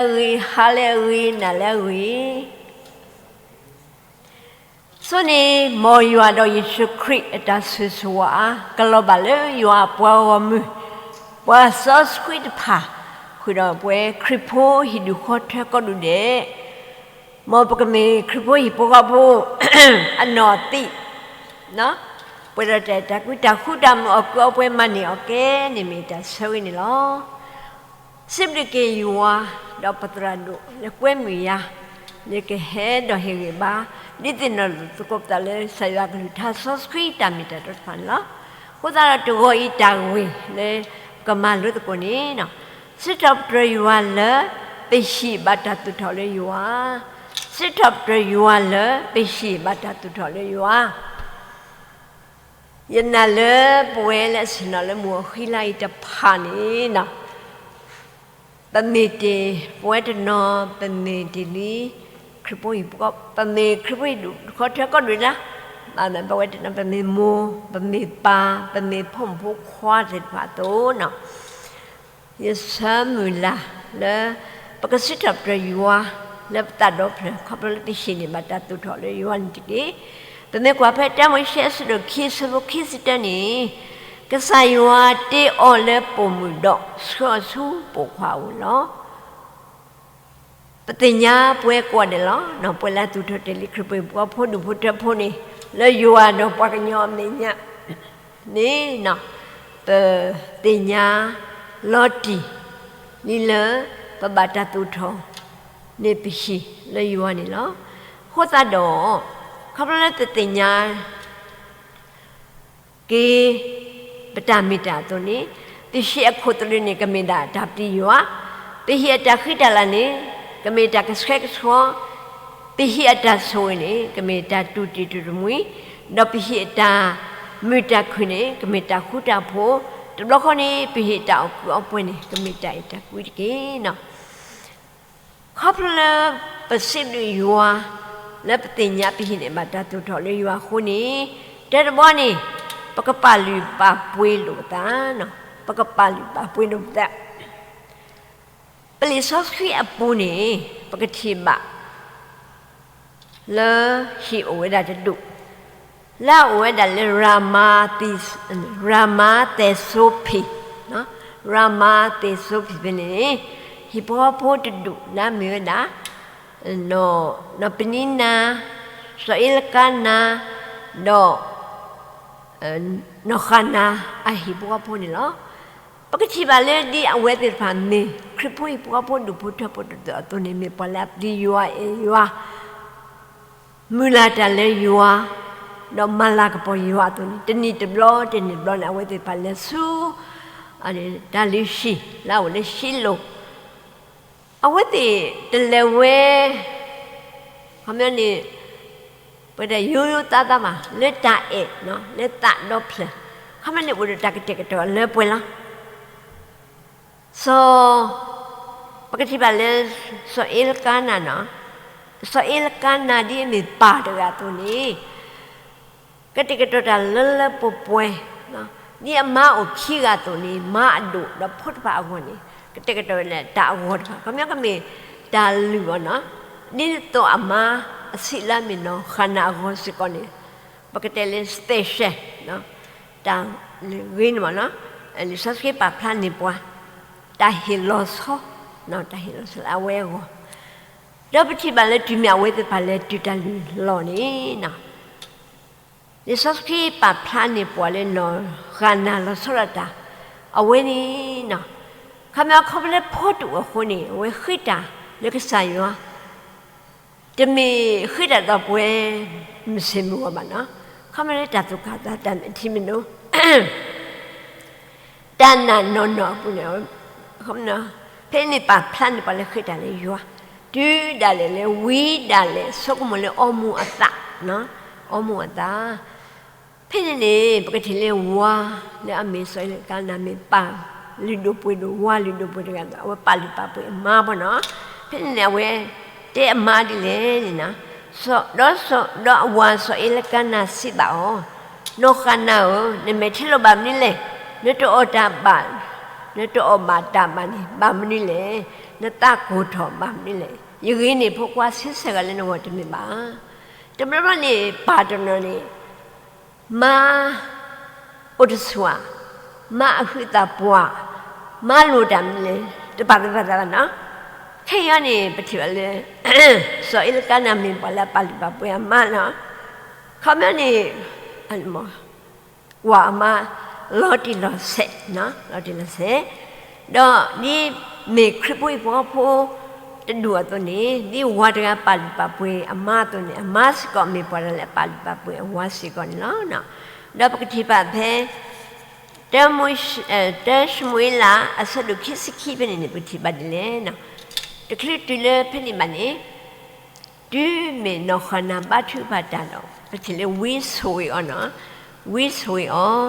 အဂ့ၤ, ဟါလၢအဂ့ၤ, နၤလၢအဂ့ၤ. ဆိန့ၣ် မ်ယွၤဒီးယ့ၣ်ၡူးခရံာ်အတၢ်ဆိၣ်ဂ့ၤဆိၣ်ဝါ ကလီၤဘၣ်လၢယွၤအပှၤဂီၢ်မုၢ်, ပှၤစီဆှံတဖၣ်, ဃုာ်ဒီးပဝဲခရံာ်ဖိဟံၣ်ဒူၣ်ဃီထၢကီၢ်ဒူၣ်ဒဲး, မ်ပကမ့ၢ်ခရံာ်ဖိဟံၣ်ဖိဃီဖိ အနီၢ်သံး, ပှဲၤဒီးတၢ်အဲၣ်တၢ်ကွံ တၢ်ဃူတၢ်မုာ် အီၣ်ကုးအီပှဲၤ မၤန့ၢ်အီၣ်ကဲန့ၣ် မ့ၢ်တၢ်ဆၢဂ့ၤန့ၣ်လီၤ. စံးဘျုးက့ၤယွၤ ဒီးပသရၣ်ဒိၣ်လၢကွဲမုာ်ယၤ, လၢကဟဲဒီးဟ့ၣ်ဂံၢ်ဘါ ဒုးသ့ၣ်နီၣ်ထီၣ်သကိးပသးလၢ ကစၢ်ယွၤအကလုၢ်ကထါစီဆှံတၢ်မ့ၢ်တၢ်တီတဖၣ်န့ၣ်လီၤ. အဃိသတးဒီးတဂီၤအံၤတၢ်ဂ့ၢ်လၢ ပကမၤလိသကိးန့ၣ်, စံးထီၣ်ပတြၢၤယွၤလၢ ပဟံၣ်ဘၣ်တၢ်သူၣ်ထီၣ်လၢယွၤ, စံးထီၣ်ပတြၢၤယွၤလၢ ပဟံၣ်ဘၣ်တၢ်သူၣ်ထီၣ်လၢယွၤ. ယနာ်လၢပဝဲလၢအဆ့ၣ်နီၤလၢမုၢ်အဃံလၤအံၤတဖၣ်န့ၣ်, ပမ့ၢ်တ့ၢ် ပဝဲတနီၤ ပမ့ၢ်တ့ၢ်လံ ခရံာ်ဖိဟံၣ်ဖိဃီဖိ, ပမ့ၢ်ခရံာ်ဖိဟံၣ်ဒူၣ်ဃီထၢကီၢ်ဒူၣ်လၢ, ပဝဲတနီၤ ပမ့ၢ်မိၢ် ပမ့ၢ်ပၢ် ပမ့ၢ်ဖိမုၣ်ဖိခွါသ့ၣ်တဖၣ်အသိးန့ၣ်, ယဆၢမုၢ်လၢ်လၢ ပကစံးထီၣ်ပတြၢၤယွၤ လၢပသးဒီဖျၢၣ် ခီဖျိလၢပဟံၣ်န့ၢ်ဘၣ်တၢ်သူၣ်ထီၣ်လၢယွၤန့ၣ်တက့ၢ်. ပမ့ၢ်ကွၢ်ဖဲတၢမိၤၡ့အဆၢဒိၣ်ခံ အဆၢဖိခံဆံတၢန့ၣ်, ကစၢ်ယွၤတ့အီၤလၢပိာ်မုၣ်ဒီးဆှၢအီၤဆူပိာ်ခွါအအိၣ်လီၤ. ပသ့ၣ်ညါပဝဲကိးဂၤဒဲးလီၤ. ပဝဲလၢအသူၣ်ထီၣ်တ့ၢ်လံခရံာ်ဖိဟံၣ်ဖိဃီဖိဒူၣ်ဖိထၢဖိန့ၣ်, လၢယွၤဒီးပှၤကညီအမဲာ်ညါန့ၣ်, ပသ့ၣ်ညါလီၤတံၢ်လံလၢ ပဘၣ်တၢ်သူၣ်ထီၣ်န့ၢ်ပဟံၣ်လၢယွၤန့ၣ်လီၤ. အဃိသတးဒီး ခီဖျိလၢပသ့ၣ်ညါ က့ၤ ပတၢ်မ့ၢ်တၢ်အသိးန့ၣ်, ပဟံၣ်အခိၣ်သလုးန့ၣ် ကမ့ၢ်ဒၣ်တၢ်ပျံၤယွၤ, ပဟံၣ်အတၢ်ဃံတၢ်လၤန့ၣ် ကမ့ၢ်တၢ်ကဆှဲကဆှီ, ပဟံၣ်အတၢ်ဆိၣ်ဂ့ၤန့ၣ် ကမ့ၢ်တၢ်တူၢ်တံၢ်တူၢ်တမှံၤ, ဒီးပဟံၣ်အတၢ်မုာ်တၢ်ခုၣ်န့ၣ် ကမ့ၢ်တၢ်ဃူတၢ်ဖိး, တဘျီဃီန့ၣ် ပဟံၣ်တၢ်အီၣ်ကုးအီပှဲၤန့ၣ် ကမ့ၢ်တၢ်အဲၣ်တၢ်ကွံတက့ၢ်. ခီဖျိလၢပစံးဘျုးယွၤ လၢပသ့ၣ်ညါပဟံၣ်န့ၢ်ဘၣ်တၢ်သူၣ်ထီၣ်လၢယွၤအဃိန့ၣ်, တၢတဘီန့ၣ် ပကပာ်လုၢ်ပာ်ပှ့ၤလိာ်ပသး, ပကပာ်လုၢ်ပာ်ပှ့ၤလိာ်ပသး. ပလံာ်စီဆှံအပူၤန့ၣ် ပကထံၣ်ဘၣ် လၢဟံၣ်အိၣ်ဝဲဒၣ်တဒူၣ်, လၢအအိၣ်ဝဲဒၣ်လၢ ရၤမၤသ့းစိဖံး, ရၤမၤသ့းစိဖံးဖဲန့ၣ်, ဟံၣ်ဖိဃီဖိတဒူၣ်လၢအမ့ၢ်ဝဲဒၣ် နီၢ်ပနံနၤ, စီၤအ့လကါနၤ, ဒီး နီၢ်ဃၤနၤအဟံၣ်ဖိဃီဖိန့ၣ်လီၤ. ပကထံၣ်ဘၣ်လၢဒ်အဝဲသ့ၣ်တဖၣ်မ့ၢ် ခရံာ်ဖိဟံၣ်ဖိဃီဖိဒူၣ်ဖိထၢဖိတဒူၣ်အသိးန့ၣ် မ့ၢ်ပှၤလၢအပျံၤယွၤအဲၣ်ယွၤ, မုၢ်လၢ်တၢ်လၢယွၤ, ဒီးမၤလၤကပီၤယွၤအသိးန့ၣ် တနံၣ်တဘျီတနံၣ်တဘျီန့ၣ် အဝဲသ့ၣ်တဖၣ်လဲၤဆူ တၢ်လုၢ်ဟံၣ်လၢအအိၣ်လၢၡံလိၣ်, အဝဲသ့ၣ်တလဲၤဝဲ ခီပညီန့ၣ် ပဝဲဒၣ်ယိယိသးသးဘၣ် လၢတၢ်အဲၣ် လၢသးဒီဖျၢၣ်, ခီပညီန့ၣ် အိၣ်ဒီးတၢ်ကတဲာ်ကတီၤလၢပှဲၤလီၤ. စီၤ, ပကထံၣ်ဘၣ်လၢ စီၤအ့လကါနၤန့ၣ်, စီၤအ့လကါနၤဒ်အမ့ၢ်ပၢ်တဂၤအသိးန့ၣ် ကတဲာ်ကတီၤတၢ်လၢလၢပှဲၤပှဲၤ, ဒ်အမါအိၣ်ခံဂၤအသိးန့ၣ် မါအဒိၣ်ဒီးဖိတဖၣ်အဂီၢ်န့ၣ် ကတဲာ်ကတီၤဝဲလၢတၢ်အဂီၤတဖၣ် ခီပညီကမ့ၢ်တၢ်လုၢ်အီၤန့ၣ်, ဒ်သိးအမါအဆံးလၢအမ့ၢ်နီၢ်ဃၤနၤအဂီၤစ့ၢ်ကီးန့ၣ်, ပကတဲလၢ special တၢ်လုၢ်ဂ့ၤန့ၣ်မ့ၢ်နီၢ်, လံာ်စီဆှံပာ်ဖျါန့ၢ်ပှၤ တၢ်ဟ့ၣ်လီၤဆီ, တၢ်ဟ့ၣ်လီၤဆီလၢအဝဲအဂီၢ်, ဒီးပထံၣ်ဘၣ်လၢတုၤမ့ၢ်အဝဲသ့ၣ်တဖၣ်လဲၤတုၤတၢ်လုၢ်လီၢ်န့ၣ် လံာ်စီဆှံပာ်ဖျါန့ၢ်ပှၤလၢနီၢ်ဃၤနၤလီၤဆီဒၣ်တၢ်, အဝဲန့ၣ် ခီပညီခီဖျိလၢဖိတအိၣ်အဃိန့ၣ် အဝဲဃ့တၢ်လၢကစၢ်ယွၤ, တမ့ၢ်ဃ့တၢ်ဒီးပှၤမုၢ်ဆ့ၣ်မုၢ်ဂီၤဘၣ်နီၢ်, ခီဖျိလၢတၢ်သူၣ်ကၢ်သးတၢ်မဲာ်ထံမဲာ်နိ တၢ်နာ်နီၢ်နီၢ်အပူၤန့ၣ်, ဖဲန့ၣ်ပာ်ဖျါန့ၢ်ပှၤလၢဃ့တၢ်လၢယွၤ, တုၤဒၣ်လဲာ်လၢဝံၤဒၣ်လဲာ် ဆိကမိၣ်လၢအီမူၤအသး, အီမူၤအသး, ဖဲန့ၣ်န့ၣ် ပကထံၣ်လၢဝၤလၢအမ့ၢ်စီၤအ့လကါနၤမ့ၢ်ပၢ်လုၢ်ဒိၣ်ပှ့ၤဒိၣ် ဝၤလုၢ်ဒိၣ်ပှ့ၤဒိၣ်တဂၤဒီး အဝဲပာ်လုၢ်ပာ်ပှ့ၤအမါဘၣ်နီၢ်, ဖဲန့ၣ်န့ၣ် အဝဲတဲအမါဒ်လဲၣ်န့ၣ်, စီၤ, ဒီးစီၤ, ဒီးအဝၤစီၤအ့လကါနၤစံးဘၣ်အီၤ, နီၢ်ဃၤနၤဧၢ, နမဲာ်ထံလီၤဘၣ်မနုၤလဲၣ်, နတအီၣ်တၢ်ဘၣ်, နတအီၣ်ဘၣ်တၢ်ဘၣ်န့ၣ် ဘၣ်မနုၤလဲၣ် နသးကိၢ်ထီၣ်ဘၣ်မနုၤလဲၣ်. ယဂ့ၤန့ၢ်ဖိခွါဆံဆဲၣ်ဂၤလၢနဂီၢ်တမ့ၢ်ဘၣ်. တဘျီဘျီန့ၣ် ပၢ်တနီၤန့ၣ် မါအိၣ်တဆူၣ်ဧါ, မါအဟုးသးပှၢ်, မါလိၣ်တၢ်မနုၤလဲၣ် တပာ်သူၣ်ပာ်သးဘၣ်နီၤ. ခဲအံၤန့ၣ် ပထံၣ်ဘၣ်လၢ စီၤအ့လကါနၤမ့ၢ်ပှၤလၢအပာ်လုၢ်ပာ်ပှ့ၤအမါနီၤ. ခီပညီန့ၣ် ကွၢ်အမါ လီၤတံၢ်လီၤဆဲး, လီၤတံၢ်လီၤဆဲး, ဒီးဒ်မ့ၢ်ခရံာ်ဖိဟံၣ်ဖိဃီဖိတဒူၣ်အသိးန့ၣ် ဒ်ဝၤတဂၤပာ်လုၢ်ပာ်ပှ့ၤအမါအသိးန့ၣ် အမါစ့ၢ်ကီးမ့ၢ်ပှၤတဂၤလၢအပာ်လုၢ်ပာ်ပှ့ၤအဝၤစ့ၢ်ကီးန့ၣ်လီၤ. ဒီးပကထံၣ်ဘၣ်ဖဲ တၢ တၢၡမူၤအ့လး အဆၢဒိၣ်ခံဆံခံဖဲန့ၣ်န့ၣ် ပကထံၣ်ဘၣ်ဒ်လဲၣ်. တချုးတုၤလၢဖဲန့ၣ်ဘၣ်န့ၣ် တုၤမ့ၢ်နီၢ်ဃၤနၤဘါထုကဖၣ်တၢ်ဒီး ပထံၣ်လၢဝံဆိၣ်ဂ့ၤအီၤနီၤ, ဝံဆိၣ်ဂ့ၤ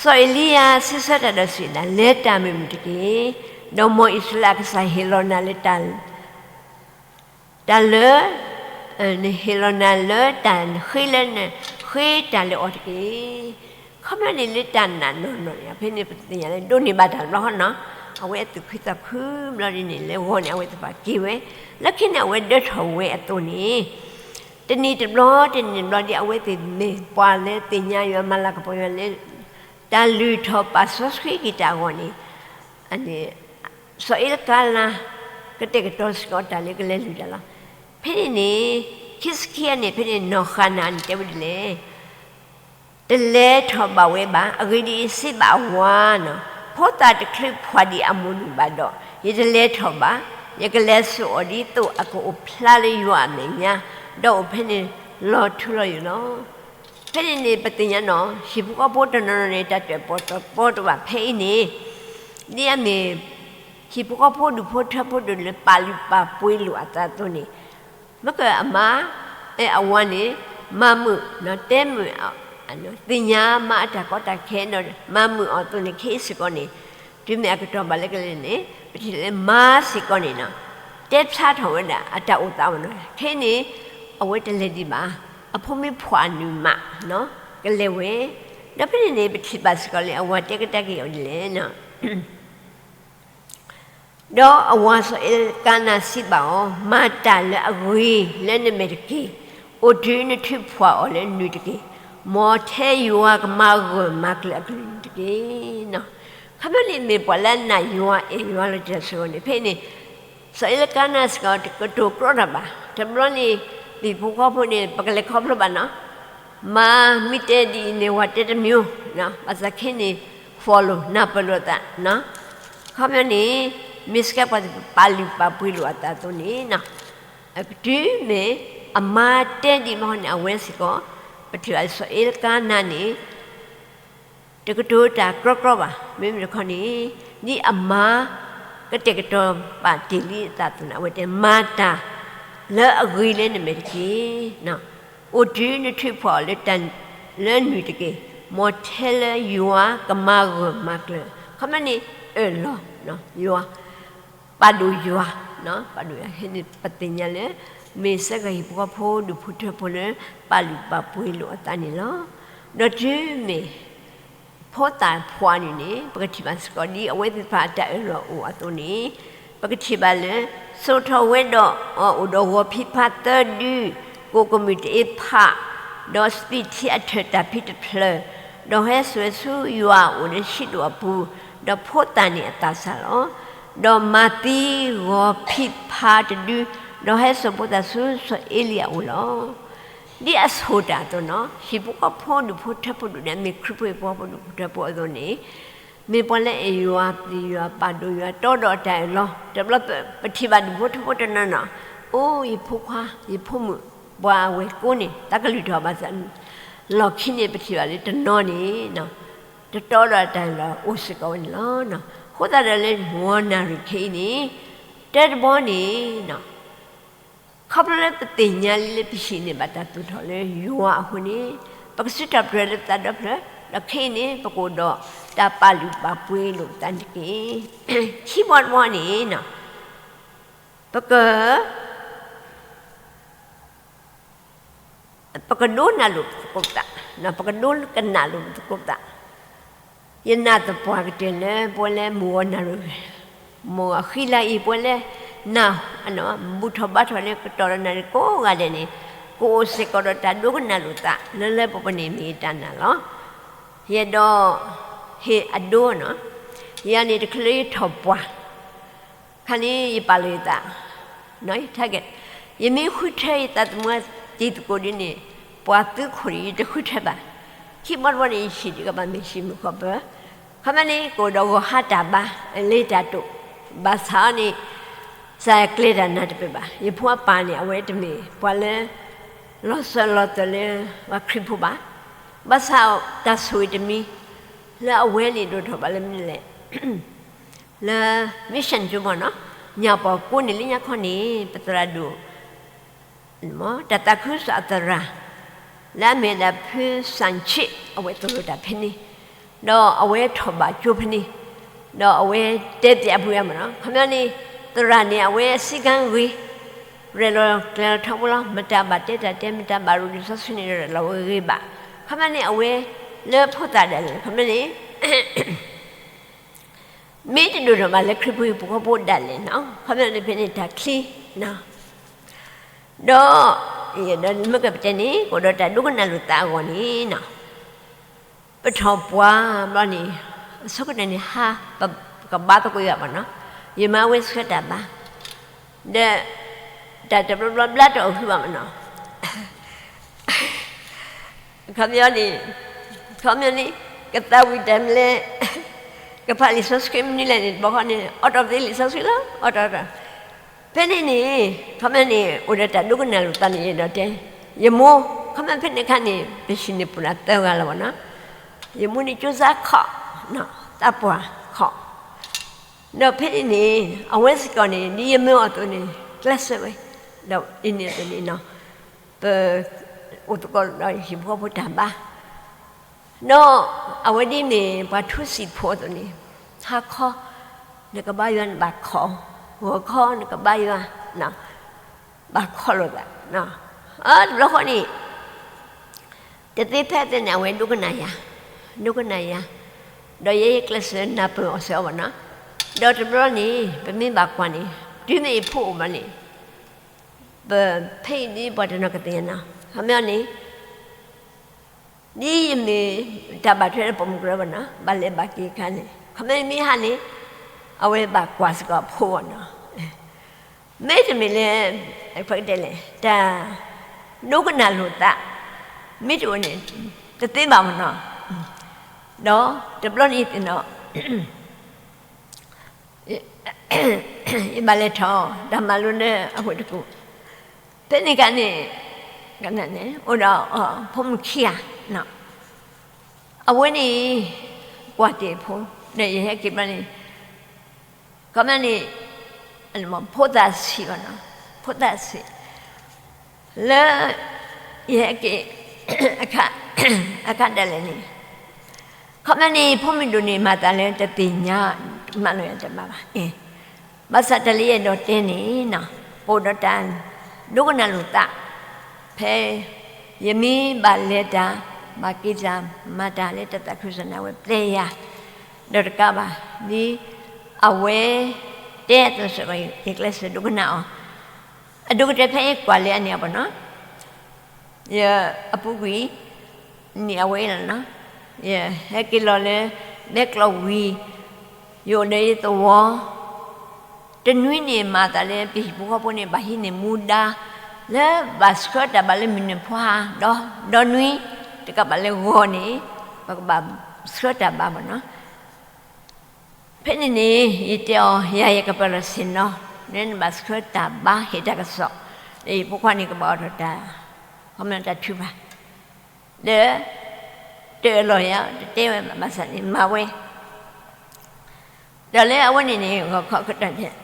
အီၤ, စီၤအ့လံယၤစံးဆၢတၢ်ဒီးစံးဝဲဒၣ်, လဲၤတၢ်မုာ်မုာ်တက့ၢ်. ဒီးမ်အံၣ်စရ့လးအကစၢ်ဟ့ၣ်လီၤနၤလၢ တၢ်လၢ နဟ့ၣ်လီၤနၤလၢတၢ်ဃ့လၢနဃ့တၢ်လၢအီၤတက့ၢ်. ခီပညီန့ၣ်လၢတၢ်နာ်နီၢ်နီၢ်န့ၣ် ဖဲန့ၣ်ပသ့ၣ်ညါလၢဒိးန့ၢ်ဘၣ်တၢ်တဘျီဃီနီၤ, အဝဲအသူၣ်ခုသးခုဘျီဒ်န့ၣ် လၢဂီၤန့ၣ် အဝဲသ့ၣ်တဖၣ်က့ၤဝဲ, လၢခံန့ၣ် အဝဲဒၢထီၣ်ဝဲအသိးန့ၣ် တနံၤတဘျီ တနံၤတဘျီဒ်အဝဲသ့ၣ်မ့ၢ်ပှၤလၢသ့ၣ်ညါယွၤ မၤလၤကပီၤယွၤလၢ တၢ်လုၢ်ထီၣ်ပာ်စီဆှံက့ၤတၢ်အဂီၢ်န့ၣ် စီၤအ့လကါနၤ ကတဲာ်ကတီၤစ့ၢ်ကီးတၢ်လၢကလဲၤလုၢ်တၢ်လီၤ. ဖဲန့ၣ်န့ၣ် ခံဆံခံန့ၣ် ဖဲန့ၣ်နီၢ်ဃၤနၤန့ၣ် တဲဝဲဒ်လဲၣ်, တလဲၤထီၣ်ဘၣ်ဝဲဘၣ်. အဂ့ၢ်ဒ်အံၤ, စံးဘၣ်အဝၤနီၤ, ဖိသၣ်တချုးဖှီၣ်ဒံးအမိၢ်နုၢ်ဘၣ်ဒီး ယတလဲၤထီၣ်ဘၣ်. ယကလဲၤစိာ်အီၤဒ်သိးအကအိၣ်ဖျါလၢယွၤအမဲာ်ညါ, ဒီးအိၣ်ဖဲန့ၣ်လီၤထူလီၤယိာ်လီၤ. ဖဲန့ၣ်န့ၣ် ပသ့ၣ်ညါနီၤ, ဟံၣ်ဖိဃီဖိတနီၤနီၤန့ၣ် တၢ်တၢၣ်ပီၣ်တၢၣ်ပီတအိၣ်ဘၣ်. ဖဲအံၤန့ၣ် ဒ်အမ့ၢ် ဟံၣ်ဖိဃီဖိဒူၣ်ဖိထၢဖိဒိၣ်လၢပာ်လုၢ်ပာ်ပှ့ၤလိာ်အသးအသိးန့ၣ်, မ့ၢ်ကမါ အဝၤန့ၣ် မၤမုာ် တဲမုာ် သ့ၣ်ညါမါအတၢ်ကီတၢ်ခဲဒီး မၤမုာ်အီၤအသိးန့ၣ် ခဲအံၤစ့ၢ်ကီးန့ၣ် တုၤမ့ၢ်အကတီၢ်ဘၣ်လၢကလဲၤန့ၣ် ပထံၣ်လၢမါစ့ၢ်ကီးန့ၣ်နီၤ တဲဖျါထီၣ်ဝဲဒၣ်အတၢ်အိၣ်သးအီၤနီၤ. ခဲအံၤန့ၣ် အဝဲတလဲၤဒံးဘၣ်. အဖိမုၣ်ဖှီၣ်အနုၢ်မး ကလဲၤဝဲ. ဒီးဖဲန့ၣ်န့ၣ် ပထံၣ်ဘၣ်စ့ၢ်ကီးလၢအဝၤတဲကဒါက့ၤအီၤဒ်လဲၣ် ဒီးအဝၤစီၤအ့လကါနၤစံးဘၣ်အီၤ, မၤတၢ်လၢအဂ့ၤလၢနမဲာ်တက့ၢ်. အိၣ်တုၤနထုးဖှီၣ်အီၤလၢနုၢ်တက့ၢ်. မ်ထဲယွၤကမၤဂၢၢ်မၤကျၢၤအကလုၢ်နုၢ်တက့ၢ်. ခီဖျိလၢမ့ၢ်ပှၤလၢအနာ်ယွၤအဲၣ်ယွၤလီၤတံၢ်လီၤဆဲးအဂီၢ်န့ၣ် ဖဲန့ၣ် စီၤအ့လကါနၤစ့ၢ်ကီး တကတိၤကြီတၢ်ဘၣ်. တဘျီန့ၣ် ဟံၣ်ဖိဃီဖိန့ၣ် ပကလဲၤခီဖျိဘၣ်နီၤ မၤမ့ၢ်တဲဒ်အံၤန့ၣ် ဝၤတဲတမံၤ, ဘၣ်ဆၣ်ခဲအံၤန့ၣ် follow နၢ်ပၢၢ်လိာ်သး, ခီပညီန့ၣ် မ့ၢ်စ့ၢ်ကီးပှၤပာ်လုၢ်ပာ်ပှ့ၤလိာ်အသးအသိးန့ၣ် တုၤမ့ၢ်အမါတဲဒ်မဟီန့ၣ် အဝဲစ့ၢ်ကီး ပထံၣ်ဘၣ်စီၤအ့လကါနၤန့ၣ် တကတိၤတၢ်ကြီကြီဘၣ်. မ့မ့ၢ်တခီန့ၣ် ဒ်အမါကတဲာ်ကတီၤပာ်တ့ၢ်လံအသးအသိးန့ၣ် အဝဲတဲမၤတၢ်လၢအဂ့ၤလၢနမဲာ်တက့ၢ်. အိၣ်တုၤနထုးဖှီၣ်အီၤလၢနုၢ်တက့ၢ်. မ်ထဲလၢယွၤကမၤဂၢၢ်မၤကျၢၤ, ခီပညီန့ၣ် အၢၣ်လီၤယွၤ ပာ်ဒိၣ်ယွၤ, ပာ်ဒိၣ်ယွၤ ဖဲန့ၣ်ပသ့ၣ်ညါလၢ မ့ၢ်စ့ၢ်ကီးဟံၣ်ဖိဃီဖိဒူၣ်ဖိထၢဖိလၢ ပာ်လုၢ်ပာ်ပှ့ၤလိာ်အသးန့ၣ်လီၤ. ဒီးတုၤမ့ၢ် ဖိသၣ်ဖှီၣ်န့ၣ်န့ၣ် ပကထံၣ်ဘၣ်စ့ၢ်ကီးဒ်အဝဲသ့ၣ်တဖၣ်အတၢ်အၢၣ်လီၤအိၣ်အသိးန့ၣ် ပကထံၣ်ဘၣ်လၢ စိာ်ထီၣ်ဝဲဒီးအီၤအိၣ်ဒီးဂီၤဖံးဖါသၢဒု, ကိၣ်ကမုၢ်တအ့ဖး, ဒီးစပံးထံအထၢၣ်တၢ်ဖံးတဖျၢၣ်, ဒီးဟဲစိာ်ဝဲဆူယွၤအအိၣ်လၢဆံးဒိၣ်အပူၤ, ဒီးဖိသၣ်န့ၢ်အသးစၢ်လီၤ. ဒီးမၤသံဂီၤဖံးဖါတဒု, ဒီးဟဲစိာ်ဖိသၣ်ဆူစီၤအ့လံအအိၣ်လီၤ. ဒ်အဆိၣ်တၢ်အသိးနီၤ ဟံၣ်ဖိဃီဖိဒူၣ်ဖိထၢဖိဒိၣ်န့ၣ် မ့ၢ်ခရံာ်ဖိဟံၣ်ဖိဃီဖိဒူၣ်ဖိထၢဖိအသိးန့ၣ် မ့ၢ်ပှၤလၢအအဲၣ်ယွၤပျံၤယွၤပာ်ဒိၣ်ယွၤတီဒီးအတၢ်အၢၣ်လီၤ. တဘျီပထံၣ်ဘၣ်ဒူၣ်ဖိထၢဖိတနီၤနီၤ အိၣ်ယဖိခွါ ယဖိမုၣ် ပှၤအဝဲၢ်ကိးန့ၣ် သးကလုၢ်ထီၣ်ဘၣ်ဆၣ် လီၢ်ခံန့ၣ်ပထံၣ်ဘၣ်လၢတနီၤန့ၣ် တတီဒီးအတၢ်အၢၣ်လီၤအိၣ်စ့ၢ်ကီးဝဲန့ၣ်လီၤ. အဃိသတးဒီးလၢမ်နၣ်ရံၣ်ခဲအံၤန့ၣ် တၢ်တဘီန့ၣ် ခီဖျိလၢပသ့ၣ်ညါလံလၢပဟံၣ်န့ၣ်ဘၣ်တၢ်သူၣ်ထီၣ်လၢယွၤအဃိန့ၣ် ပကစံးထီၣ်ပတြၢၤလၢပသးဒီဖျၢၣ်, ဒီးခဲအံၤန့ၣ် ပကအိၣ်ဒီးတၢ်ပာ်လုၢ်ပာ်ပှ့ၤလိာ်ပသးန့ၣ်တက့ၢ်. ခံဘီတဘီန့ၣ် ပက ပကဒိကနၣ်လိာ်ပသကိးပသး, ပကဒိကနၣ်လိာ်ပသကိးပသး, ယနာ်သပှၢ်ကတၢၢ်လၢပဝဲလၢမုၢ်ဂီၤနၣ်ရံၣ် မိၢ်အဃံလၤအံၤ ပှၤလၢနၢ် ဘူၣ်ထီၣ်ဘါထီၣ်လၢကတီၢ်ဒီးနၤကိးဂၤဒဲးန့ၣ်, ကအိၣ်စ့ၢ်ကီးဒီးတၢ်ဒိကနၣ်လိာ်သးလၢလၢပှဲၤပှဲၤန့ၣ် မ့ၢ်တၢ်နာ်လီၤ. ယအဲၣ်ဒိး ဟ့ၣ်အဒိနီၤ, ယၤန့ၣ်တချုးလၢယထီၣ်ပှၢ် ခါန့ၣ်ယပာ်လီၤယသး, ယမ့ၢ်ဃုထၢယသးသမူတံၤသကိးဒ်န့ၣ်, ပှၤသုးခိၣ်န့ၣ် ယတဃုထၢဘၣ်. ခံဘျီတဘျီန့ၣ် ယဟံၣ်ဒံးကဘၣ်မ့ၢ်ဟံၣ်မုၣ်ဃီပၢၤ, ခီပညီန့ၣ် ကအိၣ်ဒီးဂီၤဟါတၢ်ဘါ, လ့တၢ်တိာ်, ဘၣ်ဆၣ်န့ၣ် စးကျဲၤတၢ်နၢ်တပၢၢ်ဘၣ်. ယဖိအပၢ်န့ၣ် အဝဲတမ့ၢ်ပှၤလၢ လီၤစၢၤလီၤသွဲၣ်လၢပှၤခရံာ်ဖိဘၣ်. ဘၣ်ဆၣ်တၢ်ဆိၣ်ဂ့ၤတမံၤ လၢအဝဲန့ၣ်ဒိၣ်ထီၣ်ဘၣ်လၢမနုၤလဲၣ် လၢ mission ကၠိမ့ၢ်နီၤ, ညၣ်ပီၢ်ကိးန့ၣ်လၢညါခီန့ၣ် ပသရၣ်ဒိၣ် တၢ်သးခုကစီၣ်အသရၣ် လၢအမ့ၢ်ဒၣ်ဖုစၣ်ဆ့ၣ် အဝဲသိၣ်လိတၢ်ဖဲန့ၣ်, ဒီးအဝဲထီၣ်ဘၣ်ကၠိဖဲန့ၣ်, ဒီးအဝဲတဲပျးအပှၤမ့ၢ်နီၤ, ခီပညီန့ၣ် သရၣ်န့ၣ် အဝဲစံးကါဂ့ၤ, ရဲၣ်လီၤကျဲၤလီၤထီဘိလီၤ, မတၤဘၣ်တဲတၢ်တဲ မတၤဘၣ်ရူဒံးစီဆှံန့ၣ် ရဲၣ်လီၤဝဲဂ့ၤဘၣ်. ခီပညီန့ၣ် အဝဲလၢဖိသၣ်ဒၣ်လဲာ် ခီပညီန့ၣ် မ့ၢ်တဒိၣ်ထီၣ်ဘၣ်လၢခရံာ်ဖိဟံၣ်ဖိဃီဖိဒၣ်လဲာ်နီၤ, ခီပညီန့ၣ်ဖဲန့ၣ်တၢ်ချံနီၤ, ဒီး ဒီးမ့ၢ်ကပတဲန့ၣ် ကအိၣ်ဒီးတၢ်ဒိကနၣ်လိာ်သးအဂီၢ်န့ၣ်နီၤ, ပထီၣ်ပှၢ်ဘျီန့ၣ် အဆိကတၢၢ်န့ၣ် ဟါ ပကဘါသကိးယၤဘၣ်နီၤ, ယမၤဝဲဆှၢတၢ်ဘါ, ဒီး တၢ်တဘျီဘျီဘျါတအိၣ်ဃုဘၣ်မ့ၢ်နီၤ ခီပညီန့ၣ်, ခီပညီန့ၣ် ကသးဝံၣ်တၢ်မနုၤလဲၣ်, ကဖးလံာ်စီဆှံမနုၤလဲၣ်န့ၣ် တဘျီဃီန့ၣ် အိးထီၣ်သ့လံာ်စီဆှံလီၤ, အိးထီၣ်, ဖဲန့ၣ်န့ၣ် ခီပညီန့ၣ် အိၣ်ဒီးတၢ်ဒိကနၣ်လိာ်သးန့ၣ် ယအဲၣ်ဒိးတဲ, ယမိၢ် ခီပညီဖဲန့ၣ်အခါန့ၣ် ပဟံၣ်န့ၣ်ပှၤသၢဂၤလီၤဘၣ်နီၤ, ယမိၢ်န့ၣ်ကၠိစါခီၣ်, သးပှၢ်ခီၣ်, ဒီးဖဲန့ၣ်န့ၣ် အဝဲစ့ၢ်ကီးန့ၣ် ဒ်ယမၢအီၤအသိးန့ၣ် ကျဲးစၢးဝဲ, ဒီးဒ်န့ၣ်အသိးန့ၣ်နီၤ, ပ အိၣ်သကိးဒီးဟံၣ်ဖိဃီဖိတၢ်ဘါ, ဒီးအဝဲဒ်န့ၣ် ပှၤထူစံာ်ဖိအသိးန့ၣ်, ဟါခီ နကဘါယွၤနဘၣ်ခီၣ်, ဂီၤခီနကဘါယွၤ, ဘၣ်ခီၣ်လိာ်သး, တဘျီဃီန့ၣ် တသ့ဖဲသ့န့ၣ် အဝဲဒိကနၣ်ယၤ, ဒိကနၣ်ယၤ, ဒီးယဲယကျဲးစၢးနၢ်ပၢၢ်အီၤစ့ၢ်ကီးဘၣ်နီၤ, ဒီးတဘျီန့ၣ် ပမ့ၢ်ဘၣ်ကွၢ်န့ၣ် တုၤမ့ၢ်ယဖိအိၣ်ဘၣ်န့ၣ်, ပဖဲအံၤဒ်ပှၤတနီၤကသ့ၣ်ညါနီၤ, ခီပညီန့ၣ် ဒ်ယမ့ၢ်တၢ်ဘၣ်ထွဲလၢပိာ်မုၣ်ကရၢဘၣ်နီၤ, ဘၣ်လဲၤဘၣ်က့ၤအခါန့ၣ် ခီပညီမ့ၢ်ဟါန့ၣ် အဝဲဘၣ်ကွၢ်စ့ၢ်ကီးအဖိဘၣ်နီၤ, မ့တမ့ၢ်လၢ ပကတဲလဲၣ် တၢ်ဒိကနၣ်လိာ်သး မ့ၢ်တအိၣ်န့ၣ် တသ့ဘၣ်မ့ၢ်နီၤ, ဒီးတဘျီန့ၣ်သ့ၣ်နီၤ ယဘၣ်လဲၤထီၣ်တၢ်မၤလိလၢအဝဲတကူၣ်, ဖဲန့ၣ်အခါန့ၣ် အိၣ်ဒီးဖိမုၣ်ခံဂၤ, အဝဲန့ၣ် ကွၢ်တ့ၢ်ဖိ, ဒီးယဟဲက့ၤဘျီန့ၣ် ခီပညီန့ၣ် ဖိသၣ်ဆံးဘၣ်နီၤ, ဖိသၣ်ဆံး လၢ ယဟဲက့ၤ အခါ အခါဒၣ်လဲာ်န့ၣ် ခီပညီန့ၣ် ဖိမုၣ်ဒိၣ်န့ၣ် မၤသးလၢတသ့ၣ်ညါ မၤလိာ်ယၤတဘၣ်ဘၣ်. ဘၣ်ဆၣ်တၢ်လၢယအဲၣ်ဒိးတဲန့ၣ်နီၤ ပအိၣ်ဒီးတၢ်ဒိကနၣ်လိာ်သး ဖဲ ယမ့ၢ်ဘၣ်လဲၤတၢ် ဘၣ်က့ၤတၢ် မၤတၢ်လၢတၢ်သးခုကစီၣ်န့ၣ် အဝဲပျဲယၤ ဒီးတကးဘၣ် ဒ်အဝဲတဲအသိးစ့ၢ်ကီး ယကျဲးစၢးဒိကနၣ်အီၤ အဒိၣ်ကတၢၢ်ဖဲယကွၢ်လၢအန့ၣ်အပနီၤ ယအပူၤကွံာ် န့ၢ်အဝဲလီၤနီၤ ယဟဲက့ၤလီၤလၢ မဲကျီၢ်ဝံၤ ယအိၣ်ဒီးယသဝီ တနွံန့ၣ် မၤသးလၢပဟံၣ်ဖိဃီဖိန့ၣ် ဘၣ်ဟံးန့ၢ်မူဒါ လၢဘၣ်ဆှၢတၢ်ဘါလၢမုၢ်နံၤဖီဟါ ဒီး ဒီနွံ တကးဘၣ်လၢဂီၤန့ၣ် ပကဘၣ်ဆှၢတၢ်ဘါမ့ၢ်နီၤ ဖဲန့ၣ်န့ၣ် ယတဲအီၤ ယၤယကပာ်လီၤဆ့ၣ်နီၤ လၢနဘၣ်ဆှၢတၢ်ဘါဟ့ၣ်တၢ်ကစီၣ် ဒီးယဖိခွါန့ၣ်ကဘၣ်အိးထီၣ်တၢ် ခီပညီတၢ်ထုကဖၣ် ဒီး တအၢၣ်လီၤယၤ တတဲဝဲဘၣ်ဆၣ်န့ၣ် မၤဝဲ ဒီးလၢအဝဲန့ၣ်န့ၣ် ဂီၤခီကတီၢ်န့ၣ်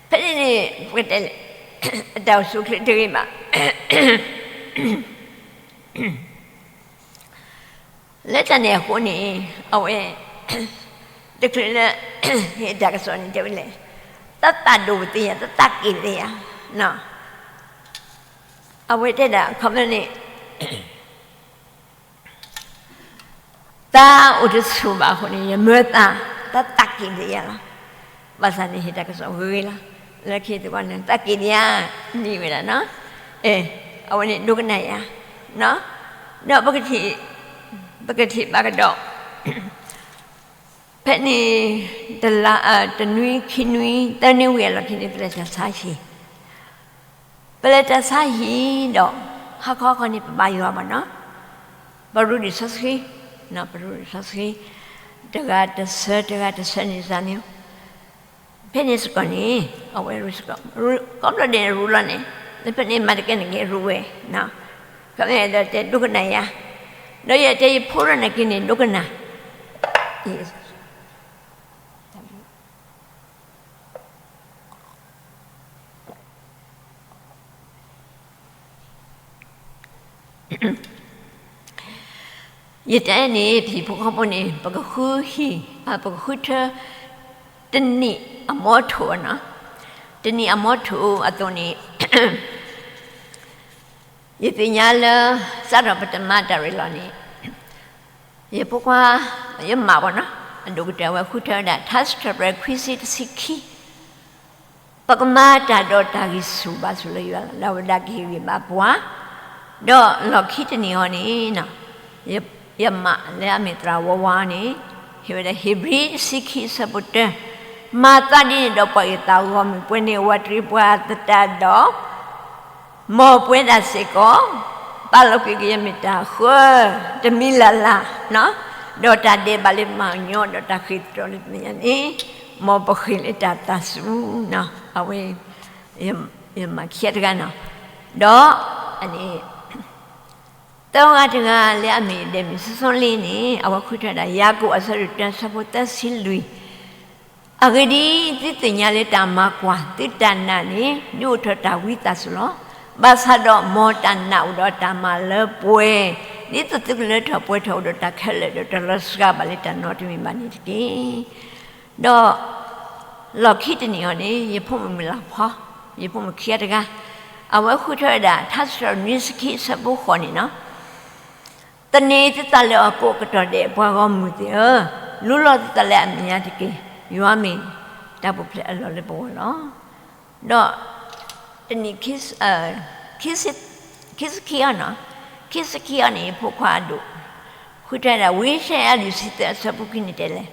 ဖဲန့ၣ်န့ၣ် ပကတဲလဲၣ် အတၢ်အိၣ်ဆူၣ်အိၣ်ချ့တဂ့ၤဘၣ် လၢတၢ်န့ၣ်အဃိန့ၣ် အဝဲ တချုးလၢ ဟ့ၣ်တၢ်ကစီၣ်န့ၣ်တဲဝဲလဲၣ် သးသးဒိၣ်ပသ့ယၤ သးသးက့ၣ်ပသ့ယၤ အဝဲတဲဒၣ် ခီပညီန့ၣ် သးအိၣ်တဆူၣ်ဘၣ်အဃိန့ၣ် ယမၢသး သးသးက့ၣ်ပသ့ယၤလီၤ. ဘၣ်ဆၣ်န့ၣ်ဟ့ၣ်တၢ်ကစီၣ်ဂ့ၤဂ့ၤလီၤ. လၢခံသ့ၣ်တဖၣ်န့ၣ် သးက့ၣ်ဒံးဧါ, နံၤဝဲဒၣ်နီၤ, အဝဲန့ၣ်ဒိကနၣ်ယၤ, ဒီး ပကထံၣ်ဘၣ်ကဒီး ဖဲန့ၣ် တလါ, တနွံခံနွံသၢနွံဝံၤအလီၢ်ခံန့ၣ် ပလဲၤတၢ်ဆါဟံၣ်, ပလဲၤတၢ်ဆါဟံၣ်ဒီး ဟါခီခီန့ၣ် ပဘါယွၤဘၣ်နီၤ, ပရူးဒံးစီဆှံ, ပရူးဒံးစီဆှံ, တဂၤတဆၢ တဂၤတဆၢန့ၣ်စၢ်မ့ၢ် ဖဲန့ၣ်စ့ၢ်ကီးန့ၣ် အဝဲရူးစ့ၢ်ကီး, ကိးဘျီဒဲးန့ၣ်ရူးလီၤန့ၣ်, လၢဖဲန့ၣ်မၤတကဲန့ၣ်က့ၤရူးဝဲ, ခီမ့ၢ်ဒီးတဲဒိကနၣ်ယၤ, ဒီးယတဲယဖိထီၣ်န့ၣ်က့ၤန့ၣ်ဒိကနၣ် ယတဲန့ၣ် ပဟံၣ်ဖိဃီဖိန့ၣ် ပကဃုဟံၣ်, ပကဃုထၢ တနံၣ်အမီထိၣ်, တနံၣ်အမီထိၣ်အသိးန့ၣ် ယသ့ၣ်ညါလၢ စးထီၣ်ပတမၤတၢ်ရ့လီၤန့ၣ် ယဖိခွါ, ယမးဘၣ်နီၤ, အဒိၣ်ကတၢၢ်ဝဲဃုထၢဝဲဒၣ် ထါစံးထီၣ်ပတြၢၤခွံဆံတဆံခံ ပကမၤတၢ်ဒီးတၢ်ဂံၢ်ဆူၣ်ဘါဆူၣ်လၢယွၤလီၤ. လၢအဝဲဒၣ်ကဟ့ၣ်ဂံၢ်ဘါပှၤ, ဒီးလီၢ်ခံတနံၣ်အံၤန့ၣ်, ယမးလၢအမ့ၢ်သရၣ်ဝါဝါန့ၣ် ဟ့ၣ်ဝဲဒၣ် ဧ့ၤဘြံၤတဆံခံအဆၢဖိတၢ, မၤသးဒ်န့ၣ်ဒီးပှၤအ့ၣ်သးဂီၢ်မုၢ်ပှဲၤန့ၣ် ဝးတရံးပှၤသတးဒီး မ်ပဝဲဒၣ်စ့ၢ်ကီး ပာ်လီၤကွံာ်ကယဲၢ်မ့ၢ်တၢ်ဃၢ တမံၤလၢ်လၢ်, ဒီးတၢ်ဒဲးဘးလၢပမၤညီ ဒီးတၢ်ဃ့ၢ်သတြီၤလၢပမဲာ်ညါန့ၣ် မ်ပဃ့ၢ်လၢတၢ်သးစူၤ, အဝဲ ယမၤခံတဂၤနီၤ, ဒီး သၢဂၤတဂၤလၢအမ့ၢ်ဒဲးမ့ၢ်စီစီလ့န့ၣ် အဝဲဃုထၢဒၣ် ယၤကိာ်အဆၢဒိၣ်တၢ အဆၢဖိသၢဆံလွံၢ် အဂ့ၢ်ဒ်အံၤ, သုသ့ၣ်ညါလၢတၢ်မၤကွၢ်သုတၢ်နာ်န့ၣ် ဒုးအိၣ်ထီၣ်တၢ်ဝံသးစူၤလီၤ. ဘၣ်ဆၣ်ဒီးမ်တၢ်နာ်အိၣ်ဒီးတၢ်မၤလၢပှဲၤ, ဒ်သိးသုကလၢထီၣ်ပှဲၤထီၣ်အိၣ်ဒီးတၢ်ခဲလၢာ်ဒီးတၢ်လီၤစှၤဘၣ်လၢတၢ်နီတမံၤဘၣ်န့ၣ်တက့ၢ်. ဒီး လီၢ်ခံတနံၣ်အံၤန့ၣ် ယဖိမုၣ်မုၢ်လၢ်ဖီ, ယဖိမုၣ်ခံဂၤတဂၤ, အဝဲဃုထၢဝဲဒၣ် ထါစံးထီၣ်ပတြၢၤနွံဆံခံအဆၢဖိဃိးန့ၣ်နီၤ သန့ၤသုသးလၢအကိးကတီၢ်ဒဲး ပှၤဂီၢ်မုၢ်သ့ၣ်ဧၢ, လူလီၤသုသးလၢအမဲာ်ညါတက့ၢ်. ယွၤမ့ၢ်တၢ်ပူၤဖျဲးအလီၢ်လၢပဂီၢ်လီၤ. ဒီး တနံၣ် ခံဆံခံအံၤနီၤ, ခံဆံခံအံၤန့ၣ် ဖိခွါအဒိၣ် ဃုထၢဒၣ် ဝံယၡါယၤ လွံၢ်ဆံသၢ အဆၢဖိခံန့ၣ်တဲလဲၣ်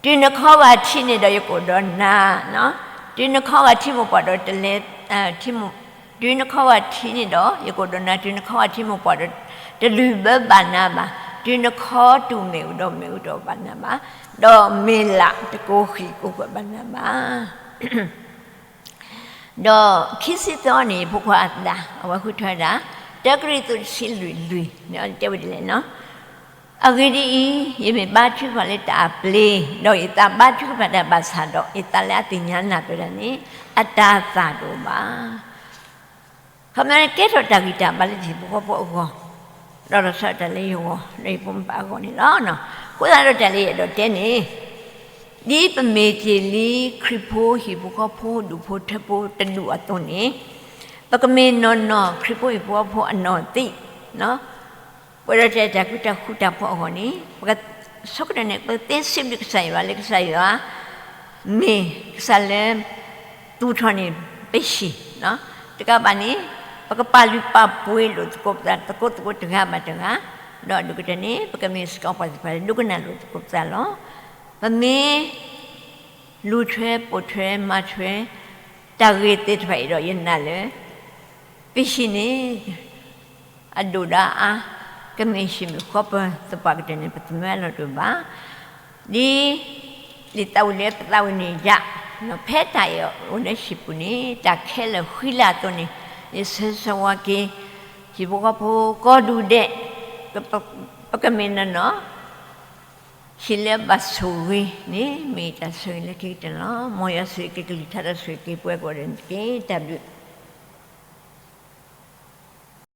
တုၤနခီဂာ်ထံးန့ၣ်ဒီးယကအိၣ်ဒီးနၤ, တုၤနခီဂာ်ထံးမိၢ်ပှၢ်ဒီးတလဲၤ, တုၤနခီဂာ်ထံးန့ၣ်ဒီးယကအိၣ်ဒီးနၤ, တုၤနခီဂာ်ထံးမိၢ်ပှၢ်ဒီး တလုၢ်ဘၢဘၣ်နၤဘၣ်, တုၤနခီတူာ်မ့ၣ်အူဒီးမ့ၣ်အူတအိၣ်ဘၣ်နၤဘၣ်, ဒီးမ့ၢ်လးတကိးဃံးကိးကွဲးဘၣ်နၤဘၣ်. ဒီးခံဆံသၢန့ၣ် ဖိခွါအသး အဝဲဃုထၢဒၣ် တၢကရံၣ်သူး တဆံလွံၢ်လွံၢ် တဲဝဲဒ်လဲၣ်နီၤ, အဂ့ၢ်ဒ်အံၤ, ယမ့ၢ်ဘါထုကဖၣ်လၢတၢ်အပျ့ၤ, ဒီးယသးဘါထုကဖၣ်တၢ်ဘၣ်ဆၣ်ဒီး ယသးလၢအသ့ၣ်ညါနၢ်ပၢၢ်တၢ်န့ၣ် အတၤသၣ်တအိၣ်ဘၣ်. ခီမ့ၢ်ကဲထီၣ်တၢ်ဂံၢ်တၢ်ဘါလၢဟံၣ်ဖိဃီဖိအဂီၢ်, ဒီးလီၤဆီဒၣ်တၢ်လၢယဂီၢ် ဒီးယဖိမုၣ်အဂီၢ်န့ၣ်လီၤ. အဃိသတးဒီးတၢ်လၢယအဲၣ်ဒိးတဲန့ၣ် ဒ်ပမ့ၢ်တ့ၢ်လံခရံာ်ဖိဟံၣ်ဖိဃီဖိဒူၣ်ဖိထၢဖိတဒူၣ်အသိးန့ၣ်, ပကမ့ၢ်နီၢ်နီၢ်ခရံာ်ဖိဟံၣ်ဖိဃီဖိအနီၢ်သံ, ပဝဲဒီးတၢ်အဲၣ်တၢ်ကွံတၢ်ဃူတၢ်ဖိးအဂီၢ်န့ၣ် ပကဆိကတၢၢ်န့ၣ် ပကသ့စံးဘျုးကစၢ်ယွၤလၢကစၢ်ယွၤ မ့ၢ်ကစၢ်လၢ သူၣ်ထီၣ်န့ၢ်ပဟံၣ်, တကးဘၣ်န့ၣ် ပကပာ်လုၢ်ပာ်ပှ့ၤလိာ်သကိးပသး သကိးသကိးတဂၤဘၣ်တဂၤ, ဒီးအဒိၣ်ကတၢၢ်န့ၣ် ပကမ့ၢ်စ့ၢ်ကီးပှၤသ့ၣ်တဖၣ်လၢဒိကနၣ်လိာ်သကိးပသးလီၤ. ပမ့ၢ် လူၤထွဲပိာ်ထွဲမၤထွဲ တၢ်ဂ့ၢ်သ့ၣ်တဖၣ်အံၤဒီးယနာ်လၢ ပဟံၣ်န့ၣ် အဒိၣ်ဒီးအါ ကမ့ၢ်ဟံၣ်မုာ်ဃီပၢၤသပှၢ်ကတၢၢ်န့ၣ် ပသမၢအလီၢ်တအိၣ်ဘၣ်. ဒ် လံာ်သးဝံၣ်လၢပသးဝံၣ်န့ၣ်ယၤ, ဖဲတၢ်အံၤအိၣ်လၢဟံၣ်ပူၤန့ၣ် တၢ်ခဲလၢာ်ဃံလၤအသိးန့ၣ် ယဆၢဂ့ၤဆၢဝါက့ၤ ဟံၣ်ဖိဃီဖိကိးဒူၣ်ဒဲး ပကမ့ၢ်နီၢ်နီၢ် ဟံၣ်လၢအဘၣ်ဆိၣ်ဂ့ၤန့ၣ် မ့ၢ်တၢ်ဆိၣ်ဂ့ၤလၢခံကတၢၢ်လီၤ. မ်ယွၤဆိၣ်ဂ့ၤက့ၤကလုၢ်ကထါဒီးဆိၣ်ဂ့ၤက့ၤပှၤကိးဂၤဒဲးန့ၣ်တက့ၢ်. တၢ်ဘျုး